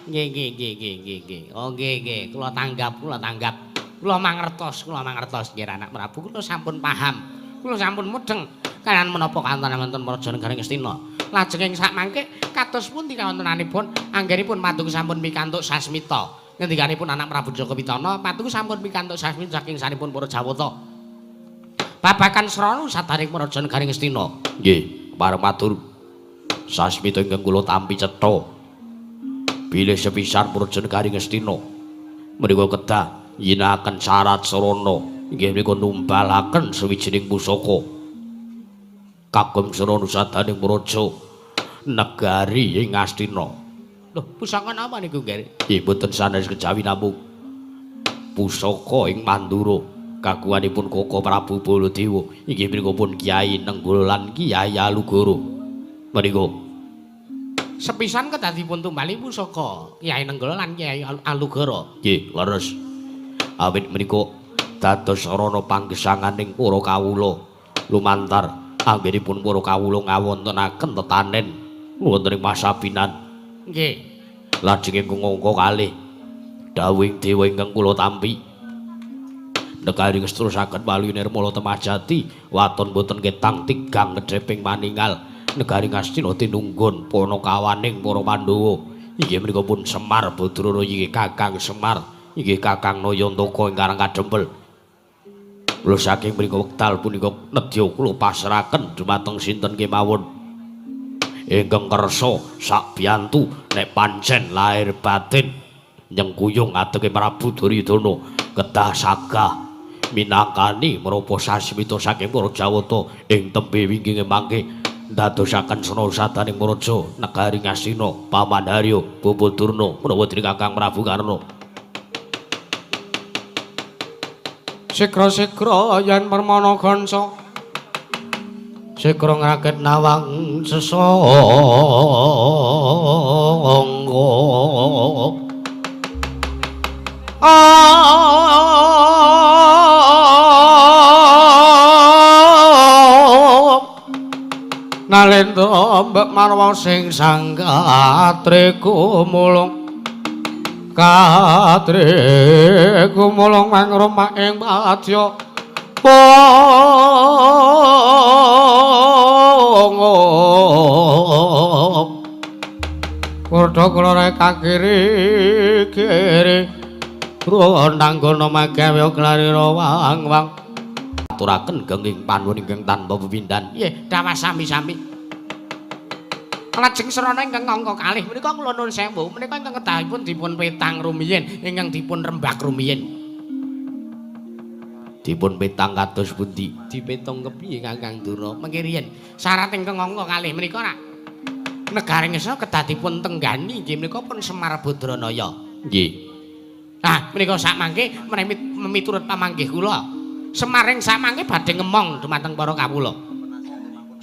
Nggih, nggih, nggih, nggih, nggih, nggih. Oh, nggih, nggih. Kula tanggap, kula tanggap. Kula mangertos, kula mangertos nggih anak Prabu. Kula sampun paham. Kula sampun mudheng kaliyan menapa kawontenan wonten Praja Negari Ngastina. Lajeng ing sakmangke kados pundi kawontenanipun anggenipun paduka sampun pikantuk sasmita. Ngendikanipun anak Prabu Jaka Pitana, paduka sampun pikantuk sasmita saking sanipun para Jawata. Babagan srana sadaning Praja Negari Ngastina. Nggih, pareng matur. Sasmita ingkang kula tampi cetha. Bilih sepisan Praja Negari Ngastina menika kedah nyinakaken syarat sarana inggih menika numbalaken sawijining pusaka kagem sarana sadaning praja negari ing Ngastina. Lho, pusaka napa niku, Nggih? Nggih mboten sanes kejawi namung pusaka ing Mandura kagunganipun Koko Prabu Baladewa inggih menika pun Kyai Nenggala lan Kyai Alugoro. Menika sepisan kedah dipun tumbali pusaka Kyai Nenggala lan Kyai Alugoro. Nggih, leres. Awit menika dados sarana panggesanganing para kawula lumantar anggenipun para kawula ngawontenaken tetanen wonten ing pasabinan. Nggih. Lajeng ingkang angka kalih dawuhing dewa ingkang kula tampi. Negari ngestrusaken waluyu nirmala temajati waton boten ketang tigang ngedheping maningal negari Ngastina tinunggun panakawaning para Pandhawa inggih menika pun Semar Badrana inggih Kakang Semar inggih Kakang Nayantaka ingkang kadempel. Kula saking mriku wekdal punika nedya kula pasrahaken dumateng sinten kemawon ingkang kersa sakbiyantu nek pancen lahir batin nyengkuyung adeke Prabu Duryudana kedah sagah Minangkani menapa sasmita saking para Jawata ing tembe wingkinge mangke ndadosaken sena sadaning Maraja negari Ngastina Paman Harya Bapa Durna menawa dening Kakang Prabu Karna. Sigra-sigra yen permana gansa sigra ngraket nawang sesangga. Nalendra mbek marwa sing sang katre gumulung katre gumulung mangromah ing padya pong kurda kula kakiri kiri Ronanggono magawe klarira wang-wang aturaken genging panuwun ingkang tanpa pepindhan. Nggih, dawah sami-sami. Lajeng srana ingkang angka kalih menika kula nuwun sewu menika ingkang kedahipun dipun petang rumiyin ingkang dipun rembak rumiyin. Dipun petang kados pundi? Dipetung kepiye Kakang Durna? Mengke riyen syarat ingkang angka kalih menika rak negari Ngastina kedah dipun tenggani inggih menika pun Semar Badranaya. Nggih. Nah, menika sakmangke miturut pamanggih kula. Semar ing sakmangke badhe ngemong dumateng para kawula.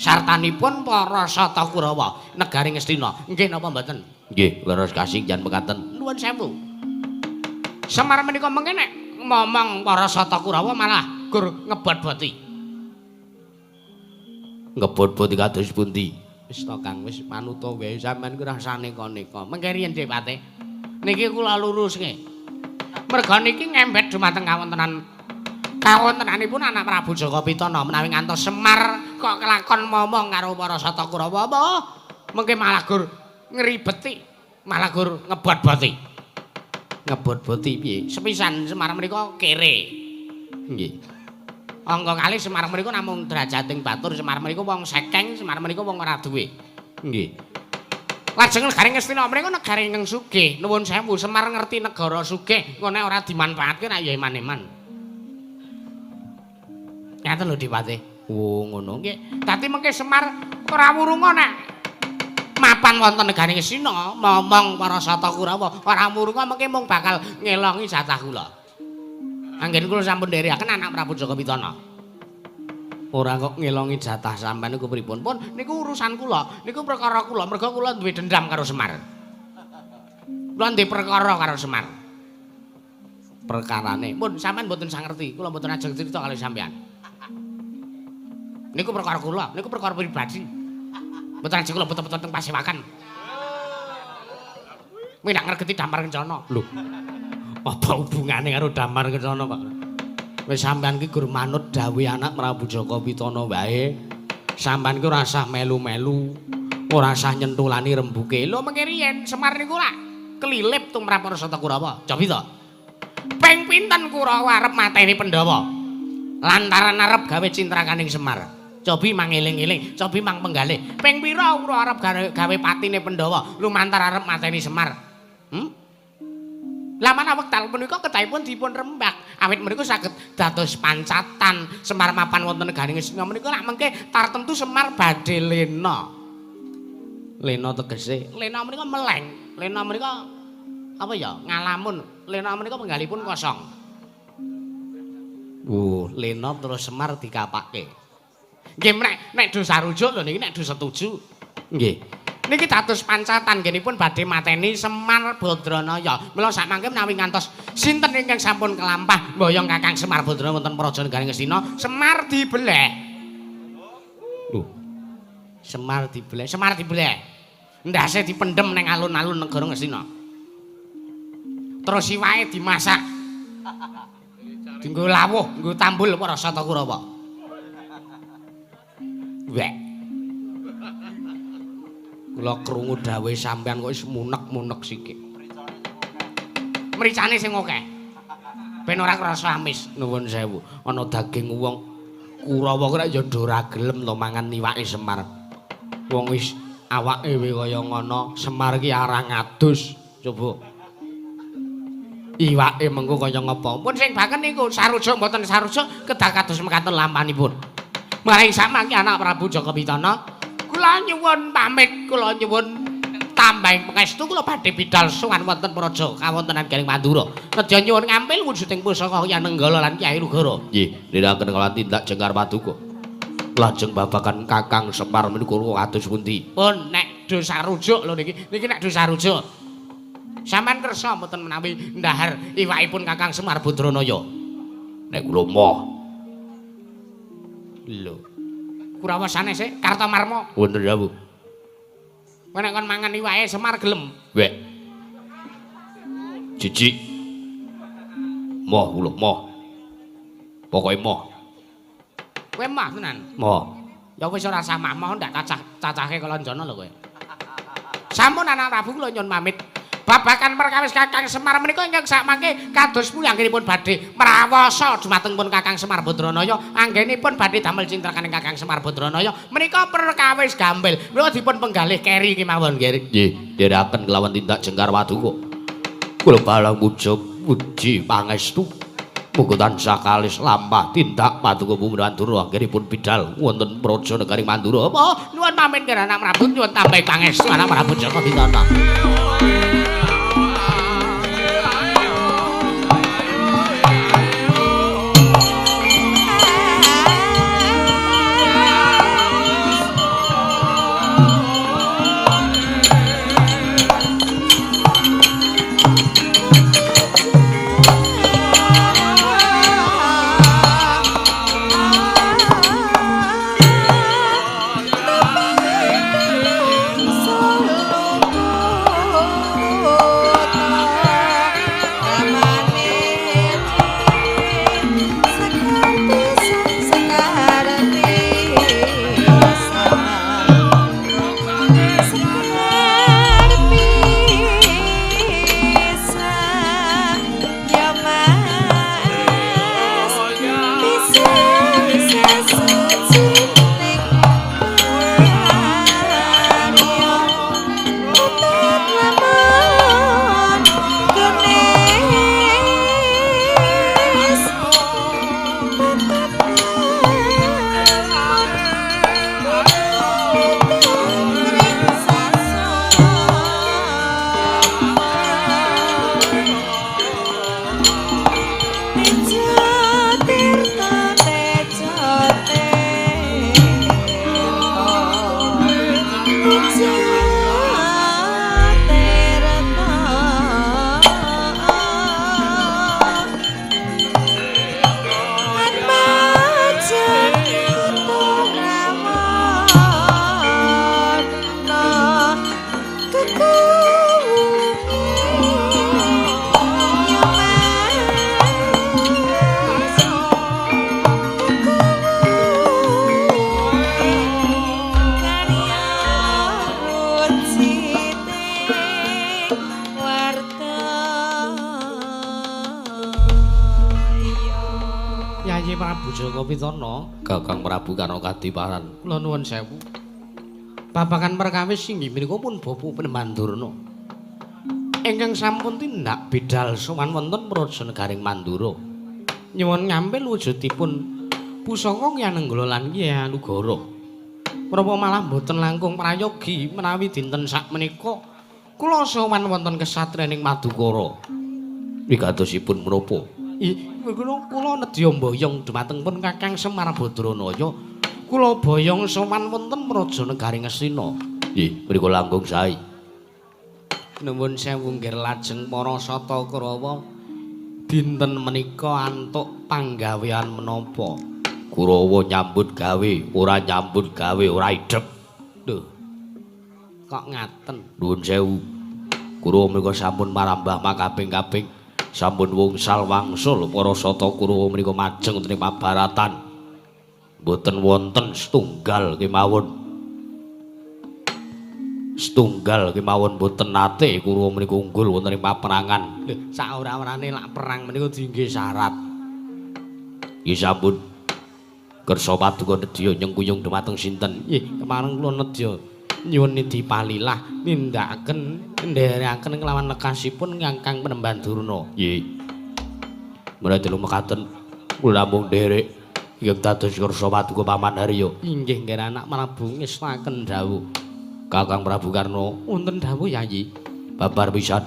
Sartanipun para Sata Kurawa negari Ngastina. Nggih napa mboten? Nggih, leres kasih jan mekaten. Nuwun sewu. Semar menika mengke nek ngomong para Sata Kurawa malah gur ngebot-boti. Ngebot-boti kados pundi? Wis to Kang, wis manuta wae sampean ku rasane kaneka. Mengke riyen Dipate. Niki kula luruske. Merga niki ngembet dumateng kawontenan kawontenanipun anak Prabu Jaka Pitana menawi ngantos Semar kok kelakon momong karo para Sata Kurawa apa mengke malah gur ngribeti, malah gur ngebot-boti. Ngebot-boti piye? Sepisan Semar menika kere. Nggih. Angka kalih Semar menika namung derajating batur, Semar menika wong sekeng, Semar menika wong ora duwe. Nggih. Lajeng negari Ngastina menika negari ingkang sugih. Nuwun sewu, Semar ngerti negara sugih, engko nek ora dimanfaatke rak ya eman-eman. Ngaten lho Dipate. Oh, ngono. Nggih. Dadi mengke Semar ora wurunga nek mapan wonten negari Ngastina, momong para Sata Kurawa, ora wurunga mengke mung bakal ngelongi jatah kula. Anggen kula sampun nderekaken anak Prabu Jaka Pitana. Ora kok ngelongi jatah sampean niku pripun? Pun niku urusan kula, niku perkara kula, merga kula duwe dendam karo Semar. Kula duwe perkara karo Semar. Perkarane pun sampean mboten sangerti, kula mboten ajeng crita kali sampean. Niku perkara kula, niku perkara pribadi. Mboten ajeng kula beto-beto teng pasewakan. Minak ngregeti Damar Kencana. Lho. Apa hubungane karo Damar Kencana, Pak? Wis sampean ki gur manut dawuhe anak Prabu Jaka Pitana wae. Sampean ki ora usah melu-melu, ora usah nyentulani rembuke. Lho mengke riyen Semar niku lak kelilip tumrap para Sata Kurawa. Cobi to. Ping pinten Kurawa arep mateni Pandhawa? Lantaran arep gawe cintrakaning Semar. Cobi mangeling-eling, cobi mang penggalih. Ping pira Kurawa arep gawe patine Pandhawa lumantar arep mateni Semar? Lah mana wekdal punika kedahipun dipun rembak. Awit menika saged dados pancatan Semar mapan wonten negari Ngastina menika lak mengke tartemtu Semar badhe lena. Lena tegese lena menika meleng. Lena menika apa ya? Ngalamun. Lena menika penggalipun kosong. Lena terus Semar dikapake. Nggih nek do sarujuk lho niki nek do setuju. Nggih. Niki dados pancatan nggenipun badhe mateni Semar Badranaya. Mila sakmangke menawi ngantos sinten ingkang sampun kelampah mboyong Kakang Semar Badranaya wonten Praja Negari Ngastina, Semar dibeleh. Lho. Semar dibeleh, Semar dibeleh. Ndase dipendhem ning alun-alun negara Ngastina. Terus iwake dimasak. Dinggo lawuh, nggo tambul para Sata Kurawa. Wek. Kula krungu dawuhe sampean kok wis munek-munek sikik. Mricane sing akeh. Ben ora krasa amis. Nuwun sewu, ana daging wong Kurawa kok ya ora gelem to mangan iwake Semar. Wong wis awake kaya ngono, Semar ki arang adus. Coba. Iwake mengko kaya ngapa? Pun sing baken niku sarujuk mboten sarujuk kedah kados mekaten lampanipun. Maring samangke anak Prabu Jaka Pitana, kula nyuwun pamit, kula nyuwun tambahing pangestu kula badhe bidal sowan wonten praja kawontenan Garing Mandura. Nedya nyuwun ngampil wujuding pusaka Kyai Nenggala lan Kyai Lugara. Nggih, nindakaken kalawan tindak jengkar paduka. Lajeng babagan Kakang Semar menika kados pundi? Pun nek do sarujuk lho niki, niki nek do sarujuk. Sampeyan kersa mboten menawi ndahar iwakipun Kakang Semar Badranaya? Nek kula moh. Lho. Kurawa sanes e Kartomarma. Wonten dawuh. Kowe nek kon mangan iwake Semar gelem? Wek. Jijik. Moh kula moh. Pokoke moh. Kowe moh tenan? Moh. Ya wis ora usah moh ndak cacah-cacahke kalonjono lho kowe. Sampun anak Prabu kula nyuwun pamit. Babagan perkawis Kakang Semar menika ingkang sakmangke kados pundi anggenipun badhe mrawasa dumatengipun Kakang Semar Badranaya, anggenipun badhe damel cintrakaning Kakang Semar Badranaya menika perkawis gambel. Menika dipun penggalih keri kemawon nggih. Nggih, dherekaken kelawan tindak jengkar paduka. Kula balang muja puji pangestu. Muga tansah kalis lampah tindak paduka Bumi Mandura anggenipun bidal wonten praja negari Mandura. Oh, nyuwun pamit nggih anak Prabu, nyuwun tambah pangestu anak Prabu Jaka Pitana. Kakang Prabu Karnakadiparan, kula nuwun sewu. Babagan perkawis inggih menika pun Bapak Mandurna. Ingkang sampun tindak bidal sowan wonten praja negaring Mandura. Nyuwun ngampil wujudipun pusaka Kyai Nenggala lan Kyai Anugara. Menapa malah mboten langkung prayogi menawi dinten sakmenika kula sowan wonten kesatriyaning Madukara. Wigatosipun menapa? Kula nedya mboyong dumateng pun Kakang Semar Badranaya. Kula boyong sowan wonten praja negari Ngastina. Nggih, mriku langkung sae. Nuwun sewu nggih lajeng para sata Kurawa. Dinten menika antuk panggawean menapa? Kurawa nyambut gawe, ora nyambut gawe ora idhep. Lho. Kok ngaten? Nuwun sewu. Kurawa menika sampun marambah makaping-kaping. Sampun wungsal wangsul para sata Kurawa menika majeng wonten ing pabaratan. Mboten wonten setunggal kemawon. Setunggal kemawon mboten nate Kurawa menika unggul wonten ing paperangan. Lho, sak ora-orane lak perang menika diengge syarat. Nggih sampun. Kersa paduka nedya nyengkuyung dumateng sinten? Nggih, kemareng kula nedya Nyuwun dipalilah nindakaken nderekaken kelawan lekasipun Kakang Panembahan Durna. Nggih. Menawi dalu mekaten kula namung nderek ingkang dados kersa paduka Paman Harya. Inggih nggih anak Prabu ngestaken dawuh. Kakang Prabu Karna wonten dawuh Yayi. Babar pisan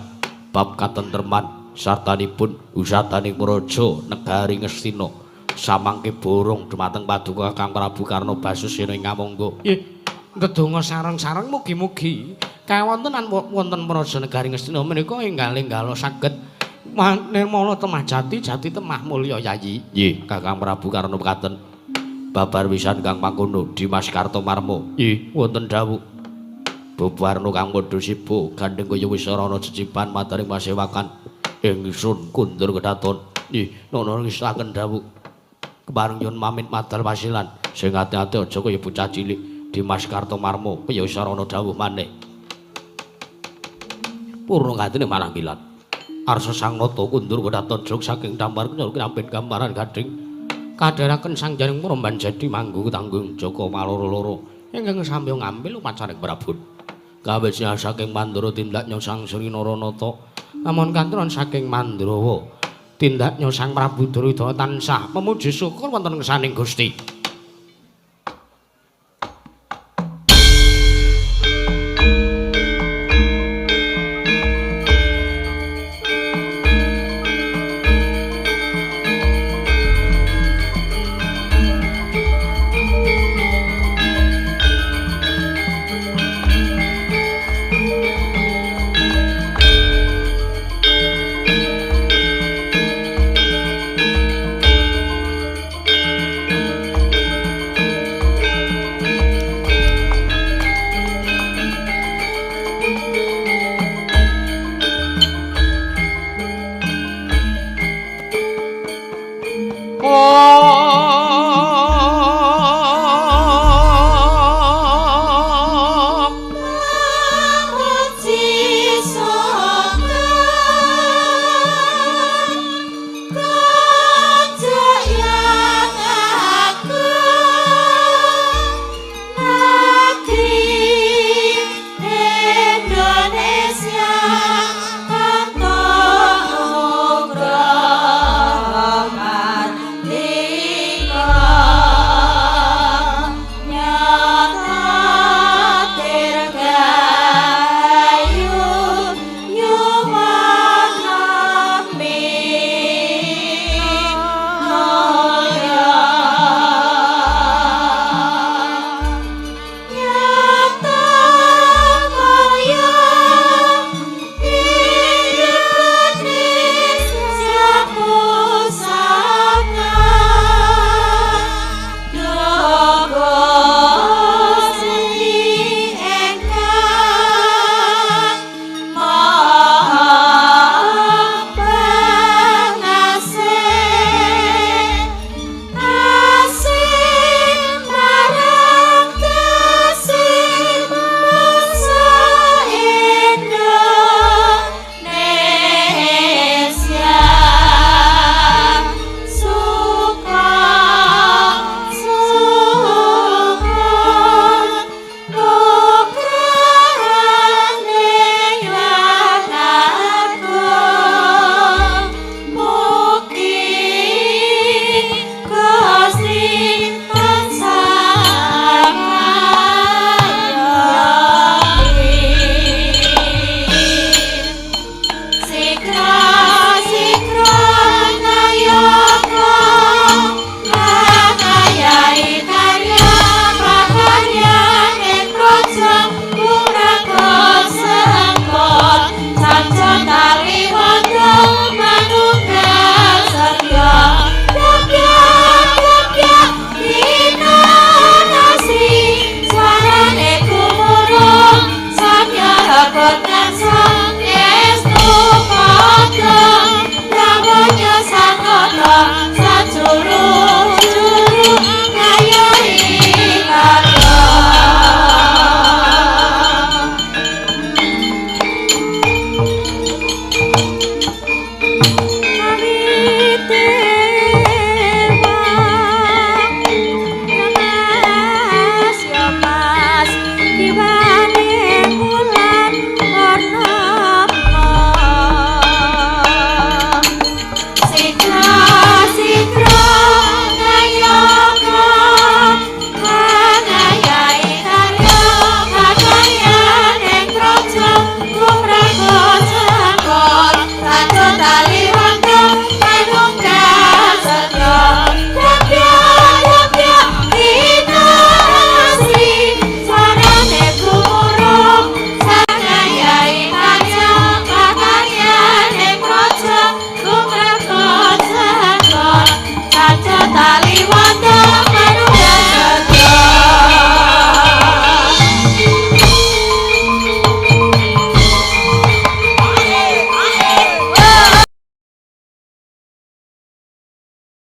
bab katentreman sartanipun usadaning praja negari Ngastina samangke borong dumateng paduka Kakang Prabu Karna Basusena ing Kamangga. Nggih, ndedonga sareng-sareng mugi-mugi kawontenan wonten praja negari Ngastina menika enggal-enggala saged nirmala temah jati jati temah mulya Yayi. Nggih, Kakang Prabu Karna mekaten. Babar pisan Kang Mangkono Dimas Kartomarma. Nggih, wonten dawuh. Bebarno kang padha sibuk gandeng kaya wis ora ana cecipan mataring pasewakan ingsun kundur kedaton. Nggih, nono ngestaken dawuh. Kepareng nyuwun pamit madal pasilan sing ati-ati aja kaya bocah cilik Dimas Kartomarma kaya wis ora ana dawuh maneh. Purna katine marang kilat. Arsa Sang Nata kundur kedaton jog saking dampar kenyur kinampit gambaran gading kadharaken sang jaring Pramban jadi manggung tanggung Jaka maloro-loro ingkang samya ngambil upacaring Prabu. Kawit saking Mandura tindaknya Sang Sri Naranata namun kantron saking Mandrawa tindaknya Sang Prabu Duryudana tansah memuji syukur wonten ngersaning Gusti.